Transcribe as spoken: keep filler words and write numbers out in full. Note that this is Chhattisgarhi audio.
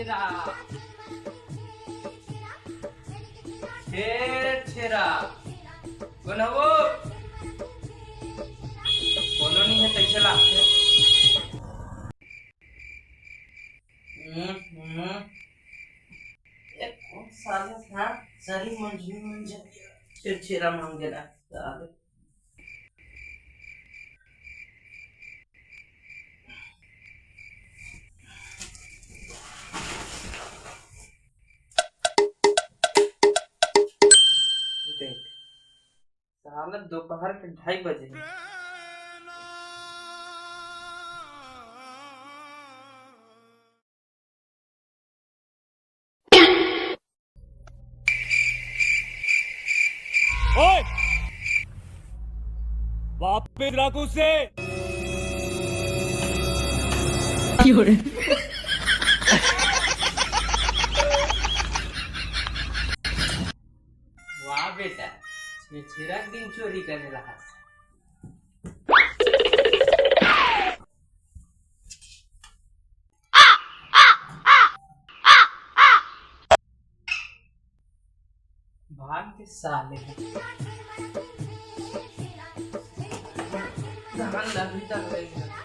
छेरा, छेरा, कोन हवो? कोनो नहीं है, कैसे लागथे? हम्म, हम्म। ये कौन साले था? सरी मंजनी मंजनी। छेरा मांगेला, साले। देख, साला दोपहर के ढाई बजे। ओए! वापस रख उसे। वाह बेटा, छेरा के दिन चोरी करे रहा। भाग के साले। धान लगी तक रही है।